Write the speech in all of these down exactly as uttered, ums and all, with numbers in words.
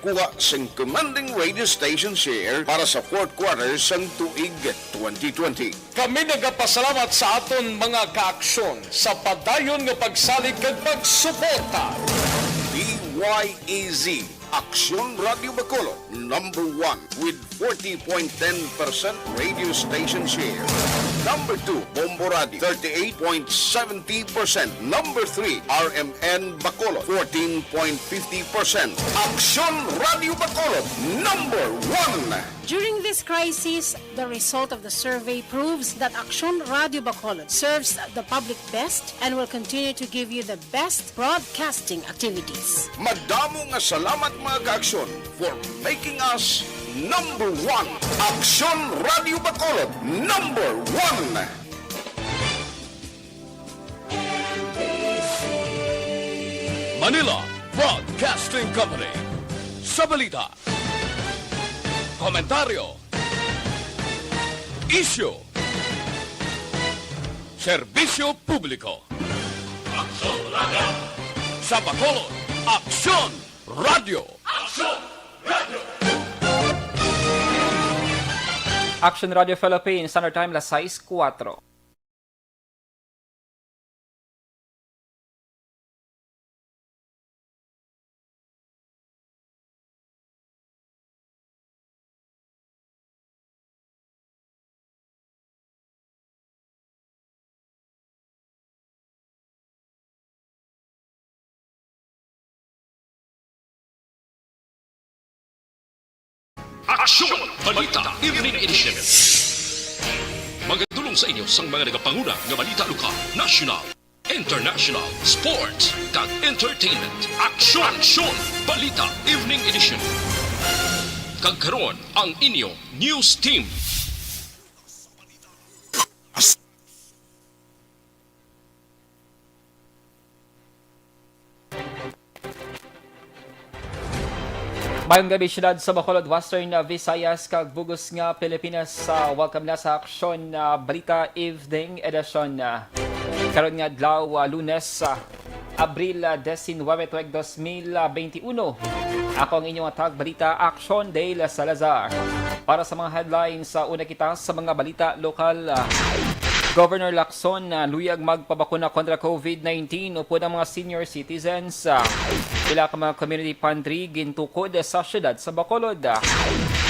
Kuha sing commanding radio station share para sa fourth quarter sang tuig twenty twenty. Kami nagapasalamat sa aton mga kaaksyon sa padayon nga pagsalig kag pagsuporta. D Y A Z, Aksyon Radio Bacolod, number one with forty point ten percent radio station share. Number two, Bombo Radio, thirty-eight point seventy percent. Number three, R M N Bacolod, fourteen point fifty percent. Aksyon Radio Bacolod, number one. During this crisis, the result of the survey proves that Aksyon Radio Bacolod serves the public best and will continue to give you the best broadcasting activities. Madamo nga salamat, mga kaaksyon, for making us number one. Aksyon Radio Bacolod, number one. Manila Broadcasting Company. Sa balita, komentaryo, isyu, serbisyo publiko. Aksyon Radio. Sa Bacolod, Aksyon Radio. Aksyon Radio. Action Radio Philippines, Standard Time, las sais kuwatro. Aksyon! Balita Evening Edition. Magadulong sa inyo sang mga nagapanguna nga balita lokal, national, international, sports, kag entertainment. Aksyon! Aksyon! Balita Evening Edition. Kag karon, ang inyo news team. Mayong gabi, siyudad sa Bacolod, Western Visayas, kag bug-os nga Pilipinas. Ah, welcome na sa Aksyon, ah, Balita Evening Edition. Ah, karon nga adlaw, ah, Lunes, ah, Abril, ah, diecinuebe, tuig dos mil veintiuno. Ako ang inyong tagbalita, Aksyon Dale Salazar. Para sa mga headlines, sa una kita sa mga balita lokal, ah, Governor Lacson, ah, luyag magpabakuna kontra covid nineteen upod ang mga senior citizens. Ah, pila ka mga community pantry gintukod sa siyudad sa Bacolod. Ah,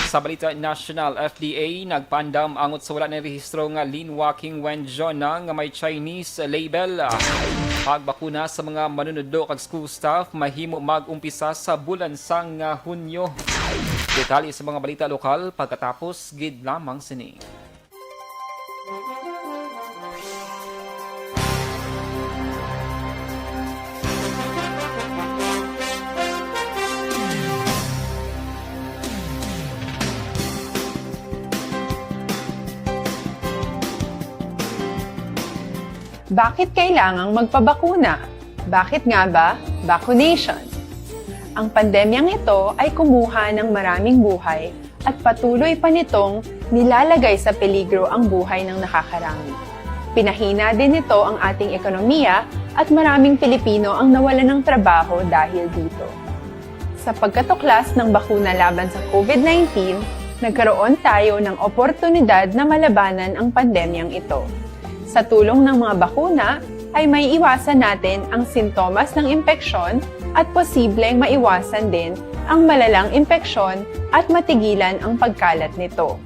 sa balita national, F D A nagpaandam angot sa wala na rehistro nga Lin Waking Wenjona nga may Chinese label. Ah, pagbakuna sa mga manunudlo kag school staff mahimo mag-umpisa sa bulan sang, ah, Hunyo. Detalye sa mga balita lokal pagkatapos gid lamang sini. Bakit kailangang magpabakuna? Bakit nga ba vaccination? Ang pandemyang ito ay kumuha ng maraming buhay at patuloy pa nitong nilalagay sa peligro ang buhay ng nakakarami. Pinahina din nito ang ating ekonomiya at maraming Pilipino ang nawalan ng trabaho dahil dito. Sa pagkatuklas ng bakuna laban sa covid nineteen, nagkaroon tayo ng oportunidad na malabanan ang pandemyang ito. Sa tulong ng mga bakuna, ay maiiwasan natin ang sintomas ng impeksyon at posibleng maiwasan din ang malalang impeksyon at matigilan ang pagkalat nito.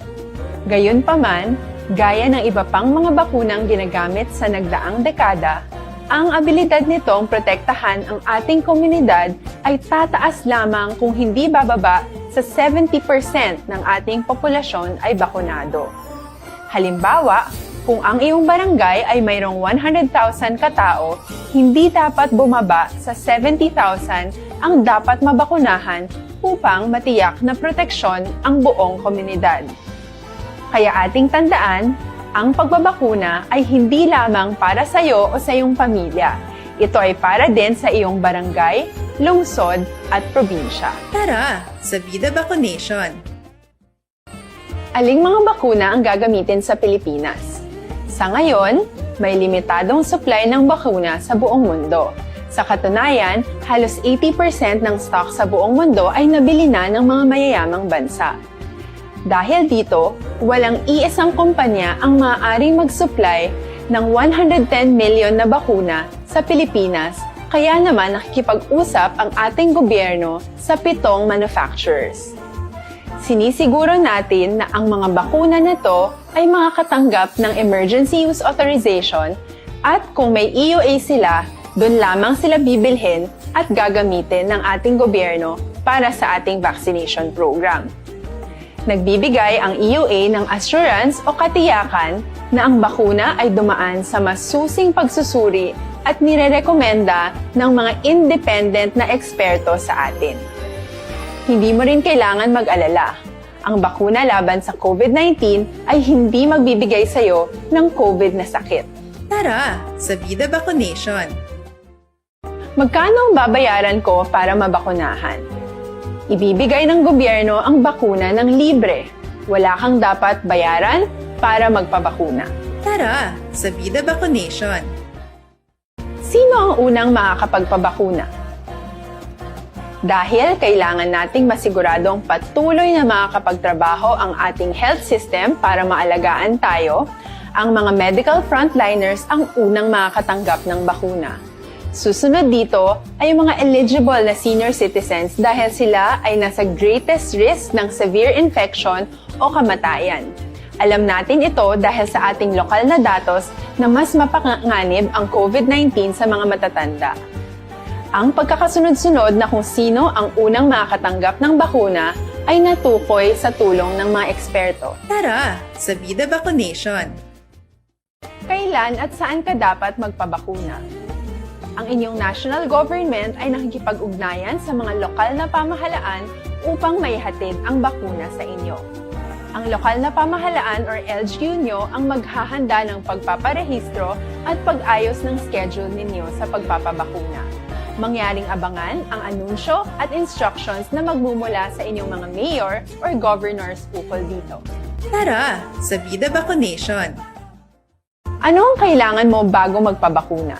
Gayunpaman, gaya ng iba pang mga bakunang ginagamit sa nagdaang dekada, ang abilidad nitong protektahan ang ating komunidad ay tataas lamang kung hindi bababa sa seventy percent ng ating populasyon ay bakunado. Halimbawa, kung ang iyong barangay ay mayroong one hundred thousand ka tao, hindi dapat bumaba sa seventy thousand ang dapat mabakunahan upang matiyak na proteksyon ang buong komunidad. Kaya ating tandaan, ang pagbabakuna ay hindi lamang para sa iyo o sa iyong pamilya. Ito ay para din sa iyong barangay, lungsod, at probinsya. Tara, sa Vida Vaccination! Aling mga bakuna ang gagamitin sa Pilipinas? Sa ngayon, may limitadong supply ng bakuna sa buong mundo. Sa katunayan, halos eighty percent ng stock sa buong mundo ay nabili na ng mga mayayamang bansa. Dahil dito, walang iisang kumpanya ang maaaring mag-supply ng one hundred ten million na bakuna sa Pilipinas, kaya naman nakikipag-usap ang ating gobyerno sa pitong manufacturers. Sinisiguro natin na ang mga bakuna na to ay makakatanggap ng emergency use authorization at kung may E U A sila, doon lamang sila bibilhin at gagamitin ng ating gobyerno para sa ating vaccination program. Nagbibigay ang E U A ng assurance o katiyakan na ang bakuna ay dumaan sa masusing pagsusuri at nirerekomenda ng mga independent na eksperto sa atin. Hindi mo rin kailangan mag-alala. Ang bakuna laban sa COVID nineteen ay hindi magbibigay sa iyo ng COVID na sakit. Tara sa Vida Vaccination! Magkano ang babayaran ko para mabakunahan? Ibibigay ng gobyerno ang bakuna ng libre. Wala kang dapat bayaran para magpabakuna. Tara sa Vida Vaccination! Sino ang unang makakapagpabakuna? Dahil kailangan nating masiguradong patuloy na makakapagtrabaho ang ating health system para maalagaan tayo, ang mga medical frontliners ang unang makakatanggap ng bakuna. Susunod dito ay ang mga eligible na senior citizens dahil sila ay nasa greatest risk ng severe infection o kamatayan. Alam natin ito dahil sa ating lokal na datos na mas mapanganib ang COVID nineteen sa mga matatanda. Ang pagkakasunod-sunod na kung sino ang unang makakatanggap ng bakuna ay natukoy sa tulong ng mga eksperto. Tara sa Vida Vaccination! Kailan at saan ka dapat magpabakuna? Ang inyong national government ay nakikipag-ugnayan sa mga lokal na pamahalaan upang maihatid ang bakuna sa inyo. Ang lokal na pamahalaan or L G U nyo ang maghahanda ng pagpaparehistro at pag-ayos ng schedule ninyo sa pagpapabakuna. Mangyaring abangan ang anunsyo at instructions na magmumula sa inyong mga mayor or governors ukol dito. Tara sa Vida Vaccination! Ano ang kailangan mo bago magpabakuna?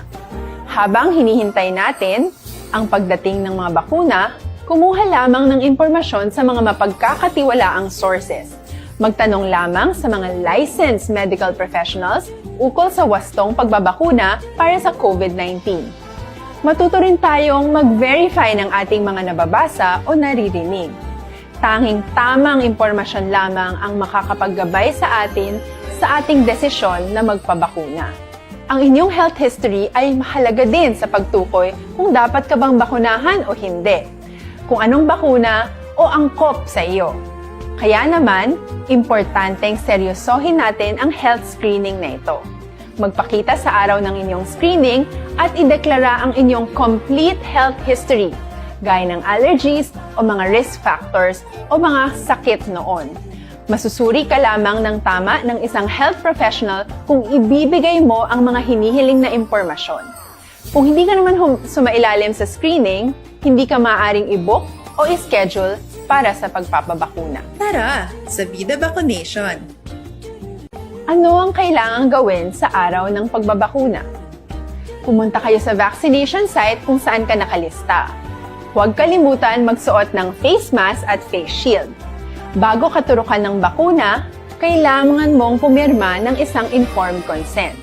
Habang hinihintay natin ang pagdating ng mga bakuna, kumuha lamang ng impormasyon sa mga mapagkakatiwalaang sources. Magtanong lamang sa mga licensed medical professionals ukol sa wastong pagbabakuna para sa COVID nineteen. Matuto rin tayong mag-verify ng ating mga nababasa o naririnig. Tanging tamang impormasyon lamang ang makakapaggabay sa atin sa ating desisyon na magpabakuna. Ang inyong health history ay mahalaga din sa pagtukoy kung dapat ka bang bakunahan o hindi, kung anong bakuna o angkop sa iyo. Kaya naman, importanteng seryosohin natin ang health screening na ito. Magpakita sa araw ng inyong screening at ideklara ang inyong complete health history, gaya ng allergies o mga risk factors o mga sakit noon. Masusuri ka lamang ng tama ng isang health professional kung ibibigay mo ang mga hinihiling na impormasyon. Kung hindi ka naman hum- sumailalim sa screening, hindi ka maaaring i-book o i-schedule para sa pagpapabakuna. Tara sa Vida Vaccination! Ano ang kailangang gawin sa araw ng pagbabakuna? Pumunta kayo sa vaccination site kung saan ka nakalista. Huwag kalimutan magsuot ng face mask at face shield. Bago katurukan ng bakuna, kailangan mong pumirma ng isang informed consent.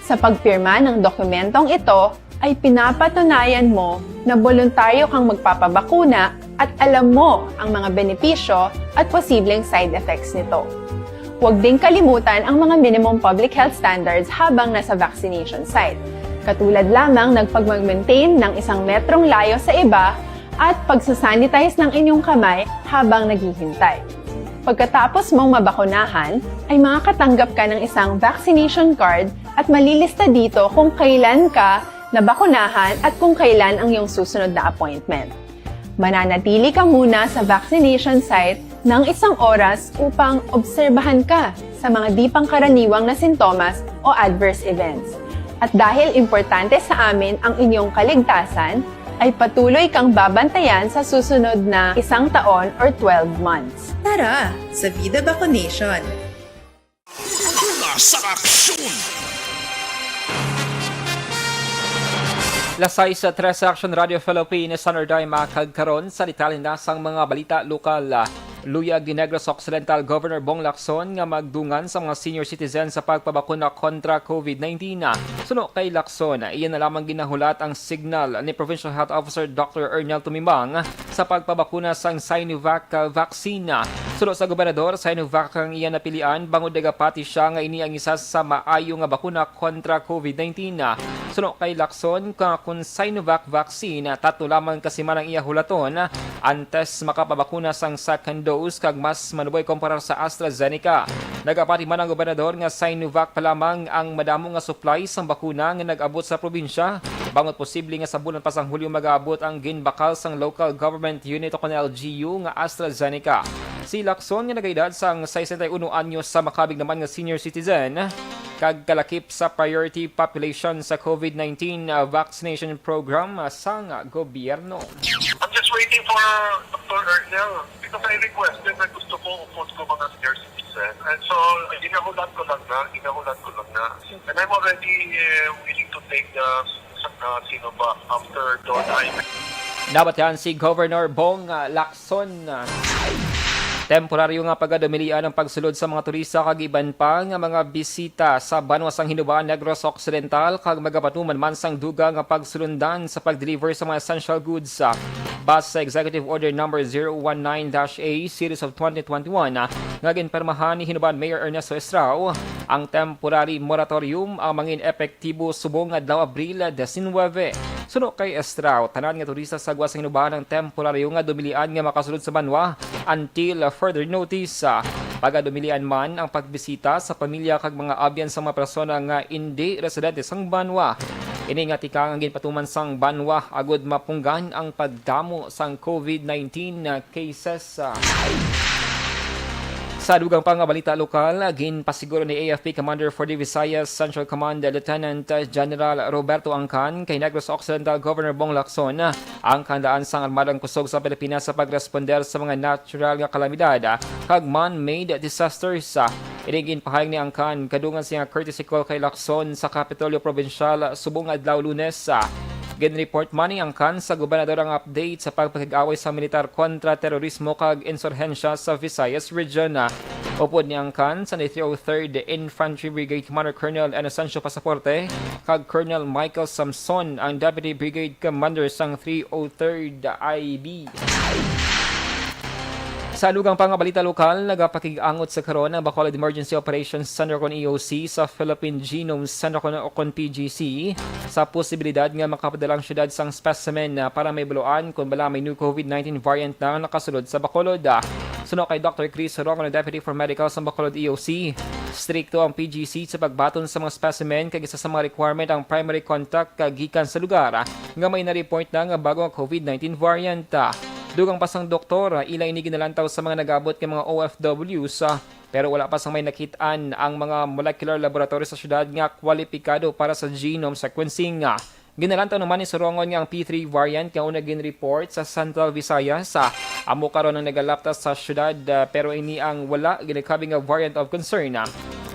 Sa pagpirma ng dokumentong ito, ay pinapatunayan mo na boluntaryo kang magpapabakuna at alam mo ang mga benepisyo at posibleng side effects nito. Huwag ding kalimutan ang mga minimum public health standards habang nasa vaccination site, katulad lamang ng pagmag-maintain ng isang metrong layo sa iba at pagsasanitize ng inyong kamay habang naghihintay. Pagkatapos mong mabakunahan, ay makakatanggap ka ng isang vaccination card at malilista dito kung kailan ka nabakunahan at kung kailan ang iyong susunod na appointment. Mananatili ka muna sa vaccination site ng isang oras upang obserbahan ka sa mga di pangkaraniwang na sintomas o adverse events. At dahil importante sa amin ang inyong kaligtasan, ay patuloy kang babantayan sa susunod na isang taon or twelve months. Tara sa Vida Vaccination! Una sa aksyon! Alas sais sa Tres Action Radio Philippines, Sunday, mga kagkaron sa detalye na sang mga balita lokal. Luyag ni Negros Occidental Governor Bong Lacson nga magdungan sa mga senior citizen sa pagpabakuna kontra COVID nineteen. Suno kay Lacson, iya na lamang ginahulat ang signal ni Provincial Health Officer Doctor Ernel Tumimbang sa pagpabakuna sang Sinovac vaccine. Suno sa gobernador, Sinovac ang iya napilian bangod nagapati siya nga ini ang isa sa maayo nga bakuna kontra COVID nineteen. Suno kay Lacson, ka kung Sinovac vaccine, tatlo lamang ka semana ang iya hulaton antes makapabakuna sang second dose kag mas manuboy kumpara sa AstraZeneca. Nagapati man ang gobernador nga Sinovac pa lamang ang madamo nga supply sang bakuna nga nag-abot sa probinsya, bangod posible nga sa bulan pa sang Hulyo magaabot ang ginbakal sang local government unit o kon L G U nga AstraZeneca. Si Lacson, nga nag-edad sang sesenta y uno anyos, sa makabig naman nga senior citizen kag kalakip sa priority population sa COVID nineteen, uh, vaccination program, uh, sang gobyerno. I'm just waiting for Doctor Ernel because I requested na gusto ko upod ko mga senior citizen. And so, ginahulat ko lang na, ginahulat ko lang na. And I'm already uh, willing to take the uh, Sinovac after Don Jaime. Nabatian si Governor Bong, uh, Lacson. Temporaryo nga pagadumilian ang pagsulod sa mga turista kag iban pa nga mga bisita sa banwa sang Hinobaan, Negros Occidental, kag magapatuman man sang dugang nga pagsulundan sa pag-deliver sa mga essential goods. Base sa Executive Order Number zero one nine dash A Series of twenty twenty-one, nga ginpirmahan ni Hinobaan Mayor Ernesto Estrao, ang temporary moratorium ang mangin epektibo subong adlaw Abril diecinuebe. Suno kay Estrao, tanan nga turista sa gwa sang Hinobaan ang temporaryo nga dumilian nga makasulod sa banwa until further notice. Pagadumilian man ang pagbisita sa pamilya kag mga abyan sa mga persona nga indi residente sang banwa. Ini nga tikang ang ginpatuman sang banwa agud mapunggan ang pagdamo sang COVID nineteen cases. Sa dugang pa nga balita lokal, ginpasiguro ni A F P Commander for the Visayas Central Command, Lieutenant General Roberto Angkan, kay Negros Occidental Governor Bong Lacson ang kahandaan sang Armadang Kusog sa Pilipinas sa pagresponder sa mga natural nga kalamidad kag man-made disasters. Ini ginpahayag ni Angkan kadungan siya nga courtesy call kay Lacson sa Kapitolyo Probinsyal subong adlaw Lunes. Gin-report man ni Angkan sa gobernador ang update sa pagpakig-away sa militar kontra terorismo kag insurhensya sa Visayas Region. Upod ni Angkan sa three oh third Infantry Brigade Commander Colonel Inocencio Pasaporte kag Colonel Michael Samson, ang Deputy Brigade Commander sang three oh third I B. Sa dugang pa nga balita lokal, nagapakig-angot sa karon ang Bacolod Emergency Operations Center kon E O C sa Philippine Genome Center kon, o kon P G C sa posibilidad nga makapadala ang syudad sang specimen, ah, para mahibaluan kon bala may new COVID nineteen variant na nakasulod sa Bacolod. Ah, suno kay Doctor Chris Sorongon, Deputy for Medical sa Bacolod E O C, strikto ang P G C sa pagbaton sa mga specimen kag isa sa mga requirement ang primary contact kag gikan sa lugar, ah, nga may na-report na nga bago nga COVID nineteen variant. Ah, dugang pa sang doktor, ah, ila ini ginalantaw sa mga nag-abot nga mga O F Ws, ah, pero wala pa sang may nakit-an ang mga molecular laboratory sa syudad nga kwalipikado para sa genome sequencing. Ah, ginalantaw naman ni Sorongon nga ang P three variant nga una gin-report sa Central Visayas, ah, amo karon ang nagalaptas sa syudad, ah, pero ini ang wala ginakabig nga variant of concern. Ah,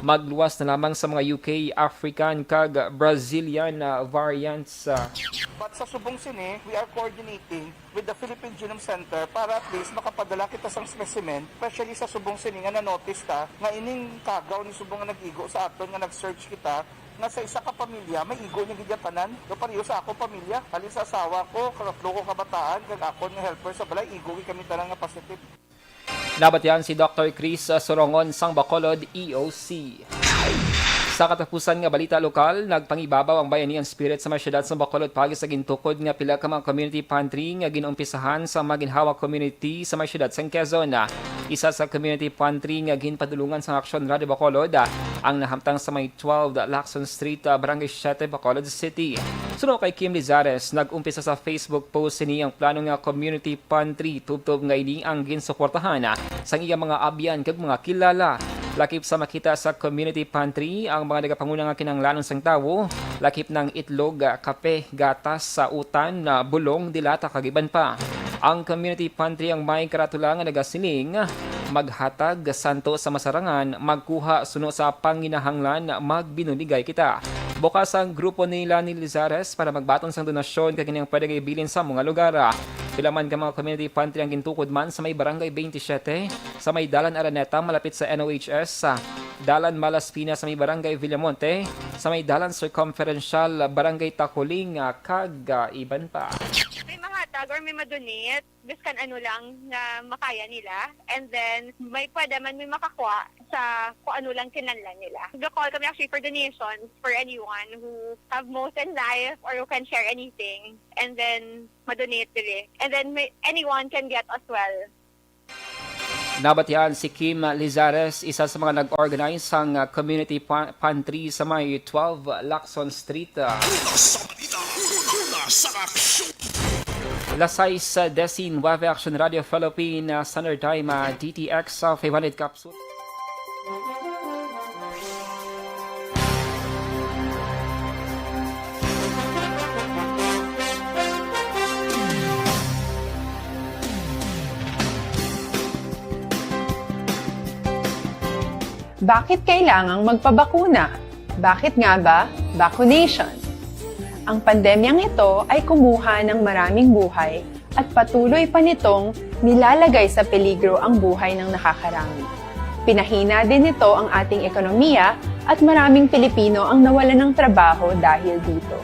magluwas na lamang sa mga U K, African, kag Brazilian, ah, variants. Ah. But sa subong sini, we are coordinating with the Philippine Genome Center para at least makapadala kita sang specimen, especially sa subong sini nga na-notice ta nga ining kagaw ni subong nga nag-igo sa aton nga nag-search kita nga sa isa ka pamilya may igo niya gid tanan, do pareho sa ako pamilya, halin sa asawa ko, katlo ko kabataan, kag akon nga helper sa balay, igo gid kami tanan nga positive. Nabatian si Doctor Chris Sorongon sang Bacolod E O C. Sa katapusan nga balita lokal, nagpangibabaw ang bayanihan spirit sa may siyudad sa Bacolod paagi sa gintukod nga pila ka mga community pantry nga ginumpisahan sa Maginhawa community sa may siyudad sang Quezon. Isa sa community pantry nga ginpadulungan sang Aksyon Radio Bacolod ang nahamtang sa may twelve Lacson Street, ah, Barangay Siete, Bacolod City. Suno kay Kim Lizares, nag-umpisa sa Facebook post sini ang plano nga community pantry, tubtob nga ini ang ginsuportahan, ah, sang iya mga abyan kag mga kilala. Lakip sa makita sa community pantry ang mga nagapanguna nga kinahanglanon sang tawo, lakip na ang itlog, ah, kape, gatas, sa utan, ah, bulong, dilata, kag iban pa. Ang community pantry ang may karatula nga nagasiling, "Maghatag santo sa masarangan, magkuha suno sa panginahanglan, magbinuligay kita." Bukas ang grupo ni Lani Lizares para magbaton sang donasyon kag ining pwede nga ibilin sa mga lugar. Pila man ka mga community pantry ang gintukod man sa may Barangay twenty-seven, sa may Dalan Araneta malapit sa N O H S, sa Dalan Malaspina sa may Barangay Villamonte, sa may Dalan Circumferential, Barangay Taculing, ah, kag, ah, iban pa. May mahatag or may madonate, biskan ano lang nga makaya nila. And then, may pwede man may makakuha sa kung ano lang kinahanglan nila. Ga-call kami actually for donations for anyone who have most in life or who can share anything. And then, madonate diri. And then, may, anyone can get as well. Nabatian si Kim Lizares, isa sa mga nag-organize sang, ah, community pa-, pantry sa may twelve Lacson Street. Una sa balita, una sa aksyon. Las sais, ah, diecinueve, Action Radio Philippine, ah, Standard Time, ah, D T X, ah, five hundred capsule. Bakit kailangang magpabakuna? Bakit nga ba vaccination? Ang pandemyang ito ay kumuha ng maraming buhay at patuloy pa nitong nilalagay sa peligro ang buhay ng nakakarami. Pinahina din nito ang ating ekonomiya at maraming Pilipino ang nawalan ng trabaho dahil dito.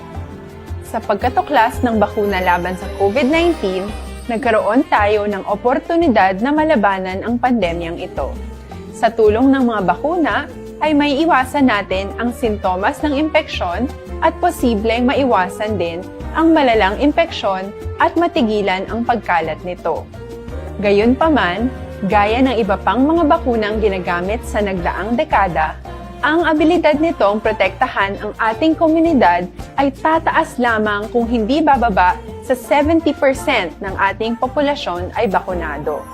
Sa pagkatuklas ng bakuna laban sa COVID nineteen, nagkaroon tayo ng oportunidad na malabanan ang pandemyang ito. Sa tulong ng mga bakuna, ay maiiwasan natin ang sintomas ng impeksyon at posibleng maiwasan din ang malalang impeksyon at matigilan ang pagkalat nito. Gayunpaman, gaya ng iba pang mga bakunang ginagamit sa nagdaang dekada, ang abilidad nitong protektahan ang ating komunidad ay tataas lamang kung hindi bababa sa seventy percent ng ating populasyon ay bakunado.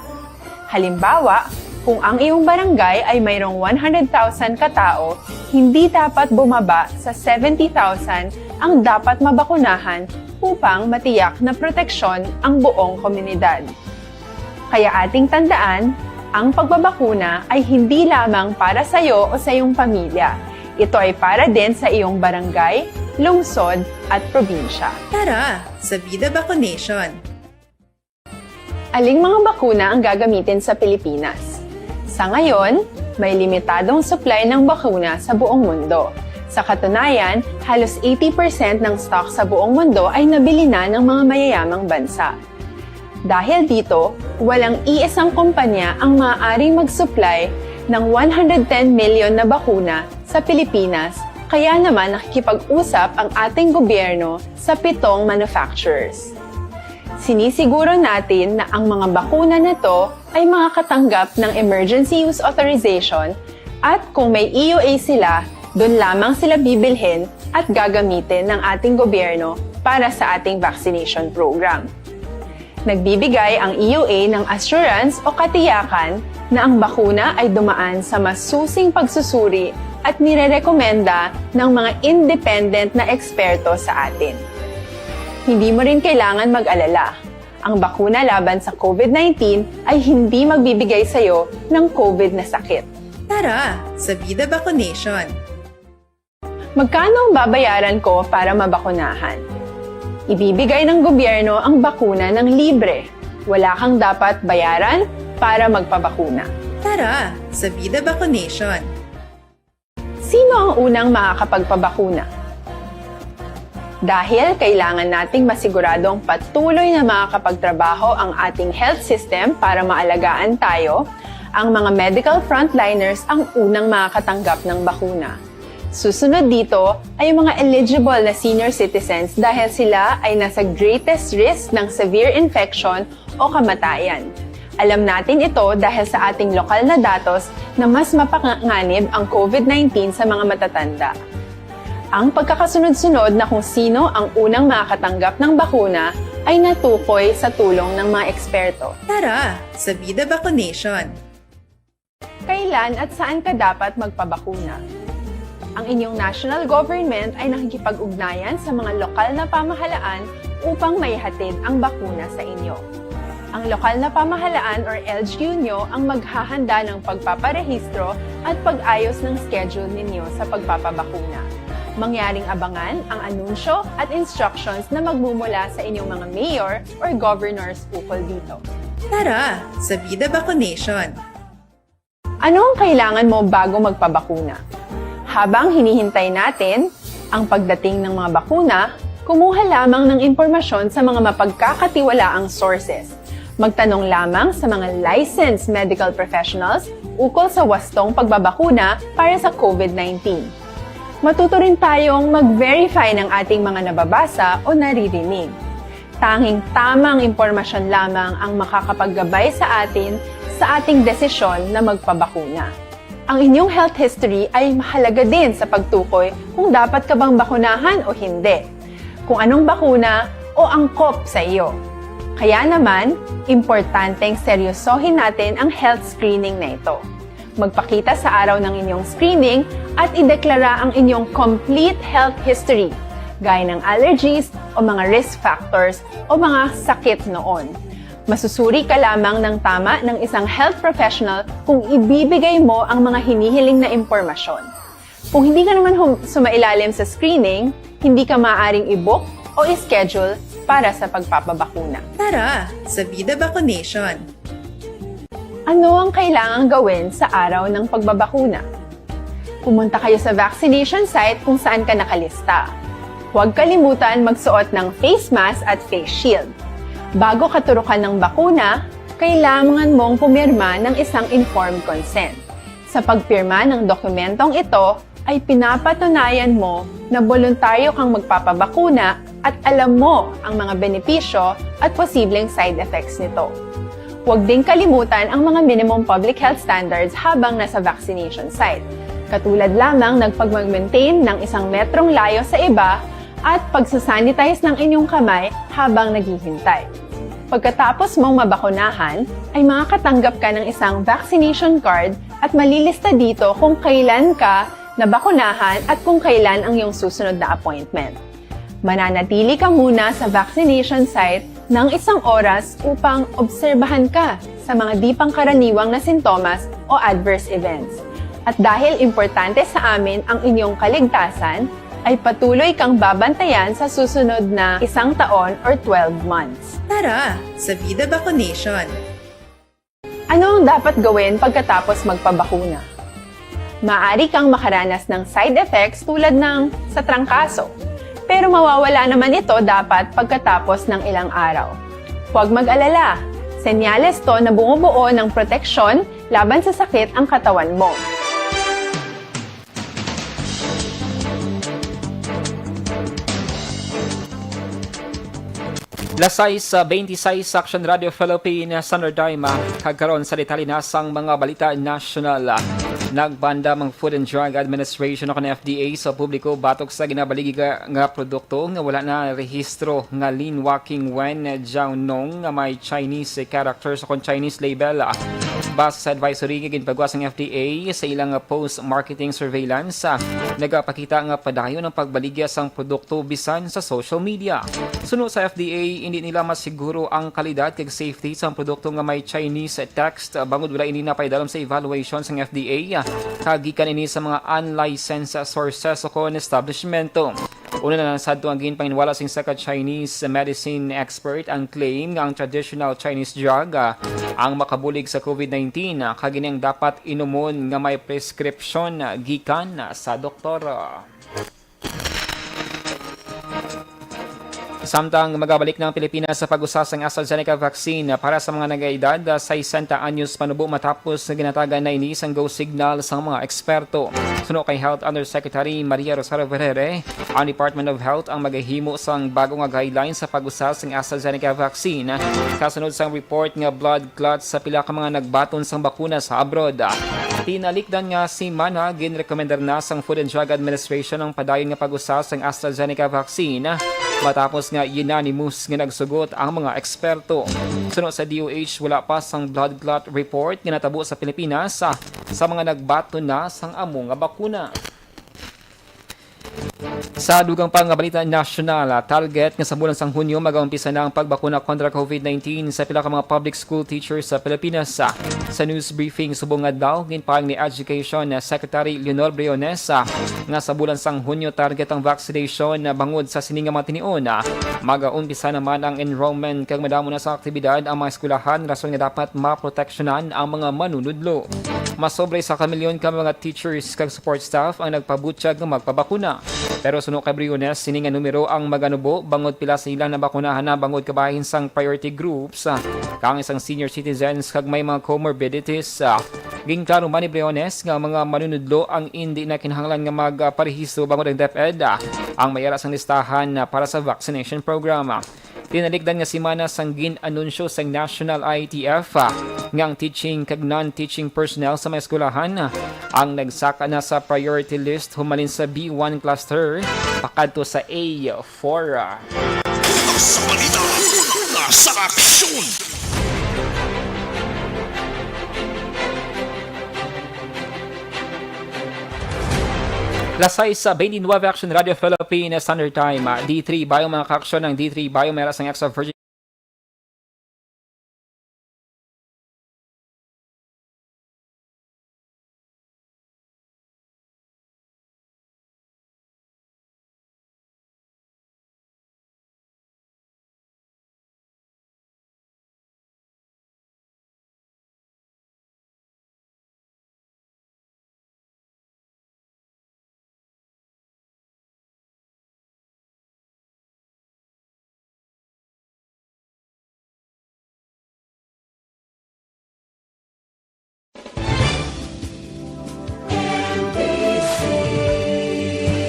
Halimbawa, kung ang iyong barangay ay mayroong one hundred thousand ka tawo, hindi dapat bumaba sa seventy thousand ang dapat mabakunahan upang matiyak na proteksyon ang buong komunidad. Kaya ating tandaan, ang pagbabakuna ay hindi lamang para sa iyo o sa iyong pamilya. Ito ay para din sa iyong barangay, lungsod, at probinsya. Tara, sa Vida Vaccination! Aling mga bakuna ang gagamitin sa Pilipinas? Sa ngayon, may limitadong supply ng bakuna sa buong mundo. Sa katunayan, halos eighty percent ng stock sa buong mundo ay nabili na ng mga mayayamang bansa. Dahil dito, walang iisang kumpanya ang maaaring mag-supply ng one hundred ten million na bakuna sa Pilipinas, kaya naman nakikipag-usap ang ating gobyerno sa pitong manufacturers. Sinisiguro natin na ang mga bakuna na to ay makakatanggap ng emergency use authorization at kung may E U A sila, doon lamang sila bibilhin at gagamitin ng ating gobyerno para sa ating vaccination program. Nagbibigay ang E U A ng assurance o katiyakan na ang bakuna ay dumaan sa masusing pagsusuri at nirerekomenda ng mga independent na eksperto sa atin. Hindi mo rin kailangan mag-alala. Ang bakuna laban sa COVID nineteen ay hindi magbibigay sa iyo ng COVID na sakit. Tara, sa Vida Vaccination! Magkano ang babayaran ko para mabakunahan? Ibibigay ng gobyerno ang bakuna ng libre. Wala kang dapat bayaran para magpabakuna. Tara, sa Vida Vaccination! Sino ang unang makakapagpabakuna? Dahil kailangan nating masiguradong patuloy na makakapagtrabaho ang ating health system para maalagaan tayo, ang mga medical frontliners ang unang makakatanggap ng bakuna. Susunod dito ay ang mga eligible na senior citizens dahil sila ay nasa greatest risk ng severe infection o kamatayan. Alam natin ito dahil sa ating lokal na datos na mas mapanganib ang COVID nineteen sa mga matatanda. Ang pagkakasunod-sunod na kung sino ang unang makakatanggap ng bakuna ay natukoy sa tulong ng mga eksperto. Tara, sa Vida Vaccination! Kailan at saan ka dapat magpabakuna? Ang inyong national government ay nakikipag-ugnayan sa mga lokal na pamahalaan upang maihatid ang bakuna sa inyo. Ang lokal na pamahalaan or L G U nyo ang maghahanda ng pagpaparehistro at pag-ayos ng schedule ninyo sa pagpapabakuna. Mangyaring abangan ang anunsyo at instructions na magmumula sa inyong mga mayor or governors ukol dito. Tara sa Vida Vaccination! Ano ang kailangan mo bago magpabakuna? Habang hinihintay natin ang pagdating ng mga bakuna, kumuha lamang ng impormasyon sa mga mapagkakatiwalaang sources. Magtanong lamang sa mga licensed medical professionals ukol sa wastong pagbabakuna para sa COVID nineteen. Matuto rin tayong mag-verify ng ating mga nababasa o naririnig. Tanging tamang impormasyon lamang ang makakapaggabay sa atin sa ating desisyon na magpabakuna. Ang inyong health history ay mahalaga din sa pagtukoy kung dapat ka bang bakunahan o hindi, kung anong bakuna o angkop sa iyo. Kaya naman, importanteng seryosohin natin ang health screening na ito. Magpakita sa araw ng inyong screening at ideklara ang inyong complete health history, gaya ng allergies o mga risk factors o mga sakit noon. Masusuri ka lamang ng tama ng isang health professional kung ibibigay mo ang mga hinihiling na impormasyon. Kung hindi ka naman hum- sumailalim sa screening, hindi ka maaaring i-book o i-schedule para sa pagpapabakuna. Tara sa Vida Vaccination! Ano ang kailangang gawin sa araw ng pagbabakuna? Pumunta kayo sa vaccination site kung saan ka nakalista. Huwag kalimutan magsuot ng face mask at face shield. Bago katurukan ng bakuna, kailangan mong pumirma ng isang informed consent. Sa pagpirma ng dokumentong ito, ay pinapatunayan mo na boluntaryo kang magpapabakuna at alam mo ang mga benepisyo at posibleng side effects nito. Huwag ding kalimutan ang mga minimum public health standards habang nasa vaccination site, katulad lamang ng pagmag-maintain ng isang metrong layo sa iba at pagsasanitize ng inyong kamay habang naghihintay. Pagkatapos mong mabakunahan, ay makakatanggap ka ng isang vaccination card at malilista dito kung kailan ka nabakunahan at kung kailan ang iyong susunod na appointment. Mananatili ka muna sa vaccination site ng isang oras upang obserbahan ka sa mga di pangkaraniwang na sintomas o adverse events. At dahil importante sa amin ang inyong kaligtasan, ay patuloy kang babantayan sa susunod na isang taon or twelve months. Tara sa Vida Vaccination! Ano ang dapat gawin pagkatapos magpabakuna? Maaari kang makaranas ng side effects tulad ng sa trangkaso, pero mawawala naman ito dapat pagkatapos ng ilang araw. Huwag mag-alala, senyales to na bumubuo ng proteksyon laban sa sakit ang katawan mo. Las sais, ah, beintiseis sa Action Radio Philippines, Sandro Daima, kag karon sa detalye na sang mga balita nasyonal. Nagbandam ang Food and Drug Administration o kon F D A sa publiko batok sa ginabaligi nga, nga produkto nga wala na rehistro nga Lin Waking Wen Jiaonong nga may Chinese characters o kon Chinese label. Base sa advisory nga ginpagawa sang F D A sa ilang post-marketing surveillance, nagapakita nga padayon ang pagbaligya sang produkto bisan sa social media. Suno sa F D A, hindi nila masiguro ang kalidad kag safety sang produkto nga may Chinese text bangod wala ini napaidalom sa evaluation sang F D A, kag gikan ini sa mga unlicensed sources o kon establishmento. Una na lang sadto ang ginpanginwala sing isa ka Chinese medicine expert ang claim nga ang traditional Chinese drug, ah, ang makabulig sa COVID nineteen, ah, kag ini ang dapat inumon nga may prescription, ah, gikan, ah, sa doktor. Samtang magabalik na ang Pilipinas sa pag-usa sang AstraZeneca vaccine para sa mga nagaedad, ah, sesenta anyos panubo matapos nga ginatagan na ini sang go signal sang mga eksperto. Suno kay Health Undersecretary Maria Rosario Vergeire, ang Department of Health ang magahimo sang bago nga guidelines sa pag-usa sang AstraZeneca vaccine, kasunod sang report nga blood clot sa pila ka mga nagbaton sang bakuna sa abroad. Tinalikdan nga semana, ginrekomendar na sang Food and Drug Administration ang padayon nga pag-usa sang AstraZeneca vaccine, matapos nga unanimous nga nagsugot ang mga eksperto. Suno sa D O H, wala pa sang blood clot report nga natabo sa Pilipinas, ah, sa mga nagbaton na sang amo nga bakuna. Sa dugang pa nga balita nasyonal, ah, target nga sa bulan sang Hunyo magaumpisa na ang pagbakuna kontra COVID nineteen sa pila ka mga public school teachers sa Pilipinas. Ah, sa news briefing subong nga adlaw, ginpahayag ni Education, ah, Secretary Leonor Briones, ah, nga sa bulan sang Hunyo target ang vaccination, ah, bangod sa sini nga mga tinion, ah, magaumpisa naman ang enrollment kag madamo na sa aktibidad ang mga eskwelahan, rason nga dapat maproteksyonan ang mga manunudlo. Mas sobre sa kamilyon ka mga teachers kag support staff ang nagpabutyag nga magpabakuna. Pero suno kay Briones, sini nga numero ang maganubo bangod pila sa ila nabakunahan na bangod kabahin sang priority groups, ah, kang isang senior citizens kag may mga comorbidities. Ah, ginklaro man ni Briones nga mga manunudlo ang indi na kinahanglan nga magparehiso bangod ang DepEd, ah, ang may ara sang listahan, ah, para sa vaccination program. Tinalikdan nga semana sang gin-anunsyo sang National I E T F, ah, nga ang teaching kag non-teaching personnel sa mga eskwelahan, ah, ang nagsaka na sa priority list humalin sa B one cluster pakadto sa A four. Una sa balita, una sa aksyon. Las sais sa twenty-nine Action Radio Philippines Standard Time. D three Bio, mga kaaksyon, ang D three Bio may ara sang extra virgin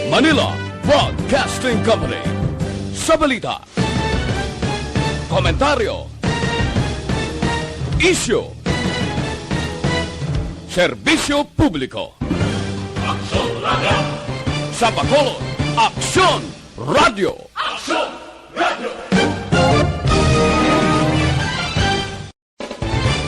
Manila Broadcasting Company. Sa balita, komentaryo, isyu, serbisyo publiko. Aksyon Radio. Sa Bacolod, Aksyon Radio. Aksyon